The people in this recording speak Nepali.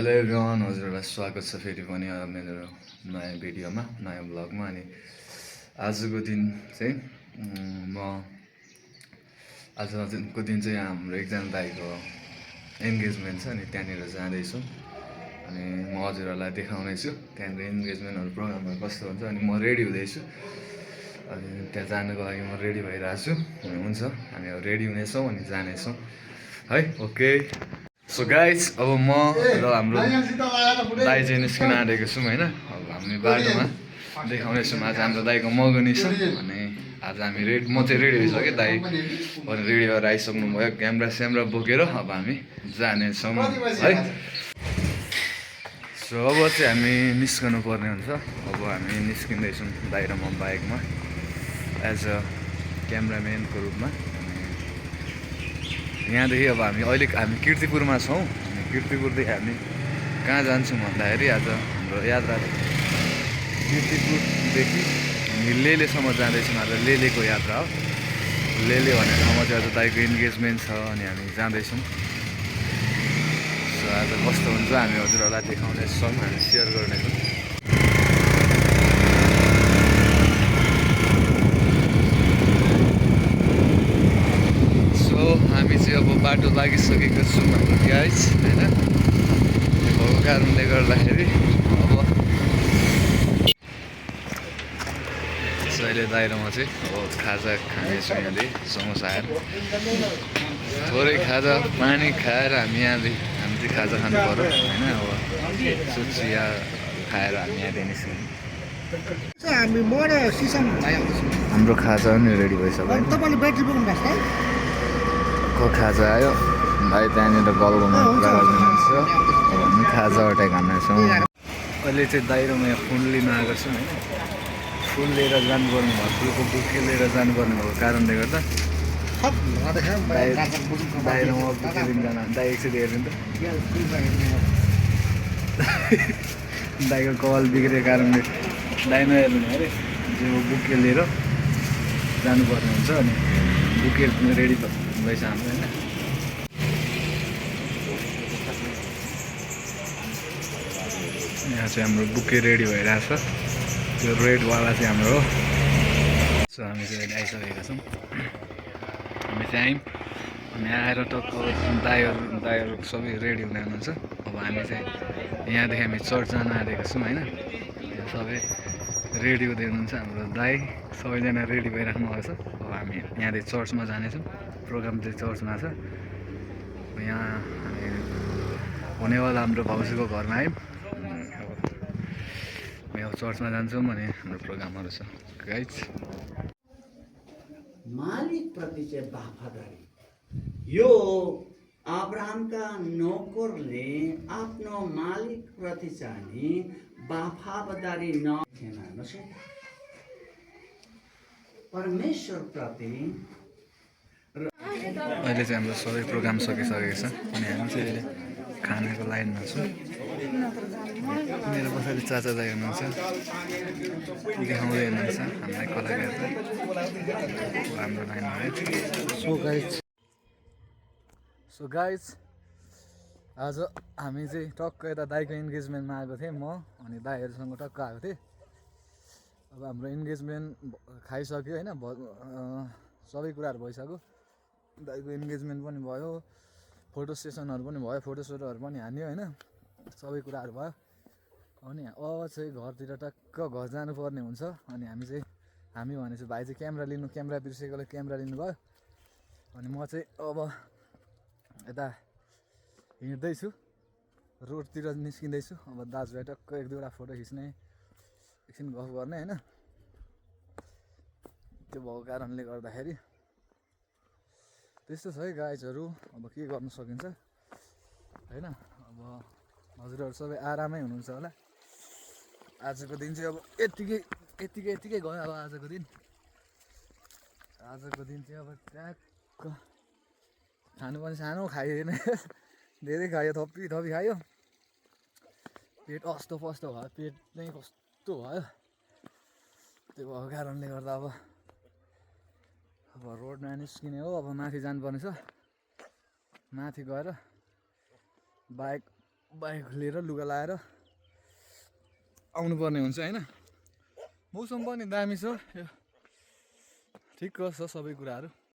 हेलो एभ्रिवान, हजुरहरूलाई स्वागत छ फेरि पनि मेरो नयाँ भिडियोमा, नयाँ ब्लगमा। अनि आजको दिन चाहिँ आजको दिन चाहिँ हाम्रो एकजना दाइको एन्गेजमेन्ट छ। अनि त्यहाँनिर जाँदैछु अनि म हजुरहरूलाई देखाउनेछु त्यहाँनिर एन्गेजमेन्टहरू प्रोग्रामहरू कस्तो हुन्छ। अनि म रेडी हुँदैछु, अनि त्यहाँ जानुको लागि म रेडी भइरहेको छु। अनि हुन्छ, हामी अब रेडी हुनेछौँ अनि जानेछौँ है। ओके, सो गाइज, अब म र हाम्रो दाइ चाहिँ निस्किन आँटेको छौँ होइन। अब हामी बाटोमा देखाउनेछौँ। आज हाम्रो दाइको मगनी छ। अनि आज हामी म चाहिँ रेडी भइसकेँ, दाइ पनि रेडी भएर आइसक्नुभयो क्यामेरा स्यामेरा बोकेर। अब हामी जानेछौँ है। सो अब चाहिँ हामी निस्कनु पर्ने हुन्छ। अब हामी निस्किँदैछौँ दाइ र म बाइकमा एज अ क्यामराम्यानको रूपमा। यहाँदेखि अब हामी किर्तिपुरमा छौँ। अनि किर्तिपुरदेखि हामी कहाँ जान्छौँ भन्दाखेरि आज हाम्रो यात्रा किर्तिपुरदेखि हामी लेलेसम्म जाँदैछौँ। आज लेलेको यात्रा हो। लेले भन्ने ठाउँमा चाहिँ आज दाइको इन्गेजमेन्ट छ अनि हामी जाँदैछौँ। सो आज कस्तो हुन्छ हामी हजुरहरूलाई देखाउनेछौँ, हामी सेयर गर्नेछौँ। हामी चाहिँ अब बाटो लागिसकेको छौँ हाम्रो गाइज होइन। भएको कारणले गर्दाखेरि अब अहिले दाइ र म चाहिँ अब खाजा खानेछौँ। यहाँदेखि समोसाहरू थोरै खाजा पानी खाएर हामी चाहिँ खाजा खानु पऱ्यो होइन। अब चिया खाएर हामी यहाँदेखि निस्क्यौँ। हाम्रो खाजा पनि रेडी भइसक्यो। को खाजा आयो, भाइ त्यहाँनिर गल्लोमा कुरा गरिदिनुहुन्छ। अब हामी खाजा अटाइ खानेछौँ। अहिले चाहिँ दाइ र म यहाँ फुल लिन आएको छौँ होइन। फुल लिएर जानुपर्ने भयो, फुलको बुके लिएर जानुपर्ने भएको कारणले गर्दा दाइ र म बुके लिन जान। दाइ एकचोटि हेरिदिनु त, दाइको कपाल बिग्रेको कारणले दाइ नहेर्नु अरे जो बुके लिएर जानुपर्ने हुन्छ। अनि बुके रेडी हुँदैछ हाम्रो होइन। यहाँ चाहिँ हाम्रो बुके रेडी भइरहेछ। त्यो रेडवाला चाहिँ हाम्रो हो। सो हामी चाहिँ अहिले आइसकेका छौँ। हामी चाहिँ आयौँ। अनि आएर टक्क दाइहरू सबै रेडी हुँदै हुनुहुन्छ। अब हामी चाहिँ यहाँदेखि हामी चर्च जान आँटेका छौँ होइन। यहाँ सबै रेडी हुँदै हुनुहुन्छ। हाम्रो दाइ सबैजना रेडी भइराख्नु भएको छ। अब हामी यहाँदेखि चर्चमा जानेछौँ। प्रोग्राम चाहिँ चर्चमा छ। यहाँ हामी हुनेवाला हाम्रो भाउजूको घरमा आयौँ। अब चर्चमा जान्छौँ अनि हाम्रो प्रोग्रामहरू छ गाइज। मालिकप्रति चाहिँ वफादारी, यो अब्राहमका नोकरले आफ्नो मालिकप्रति चाहिँ वफादारी नथिएन। परमेश्वरप्रति अहिले चाहिँ हाम्रो सबै प्रोग्राम सकिसकेको छ। अनि हामी चाहिँ अहिले खानाको लाइनमा छौँ। मेरो पछाडि चाचा दाइ हुनुहुन्छ, देखाउँदै हुनुहुन्छ हामीलाई कलाकारलाई हाम्रो लाइनमा है। सो गाइज आज हामी चाहिँ टक्क यता दाइको इन्गेजमेन्टमा आएको थिएँ म अनि दाइहरूसँग टक्क आएको थिएँ। अब हाम्रो इन्गेजमेन्ट खाइसक्यो होइन, सबै कुराहरू भइसक्यो। दाइको इन्गेजमेन्ट पनि भयो, फोटो सेसनहरू पनि भयो, फोटोसुटहरू पनि हान्यो होइन, सबै कुराहरू भयो। अनि अब चाहिँ घरतिर टक्क घर जानुपर्ने हुन्छ। अनि हामी भनेपछि भाइ चाहिँ क्यामेरा बिर्सेकोले क्यामेरा लिनुभयो। अनि म चाहिँ अब यता हिँड्दैछु, रोडतिर निस्किँदैछु। अब दाजुभाइ टक्क एक दुईवटा फोटो खिच्ने, एकछिन गफ गर्ने होइन। त्यो भएको कारणले गर्दाखेरि त्यस्तो छ है गाइजहरू। अब के गर्न सकिन्छ होइन। अब हजुरहरू सबै आरामै हुनुहुन्छ होला। आजको दिन चाहिँ अब यत्तिकै गयो। अब आजको दिन चाहिँ अब ट्याक्क खानु पनि सानो खाइएन, धेरै खायो, थपी खायो। पेट अस्तो भयो, पेट चाहिँ कस्तो भयो। त्यो भएको कारणले गर्दा अब रोडमा निस्किने हो। अब माथि जानुपर्ने छ। माथि गएर बाइक बाइक लिएर लुगा लाएर आउनुपर्ने हुन्छ होइन। मौसम पनि दामी छ, ठिक्क छ सबै कुराहरू।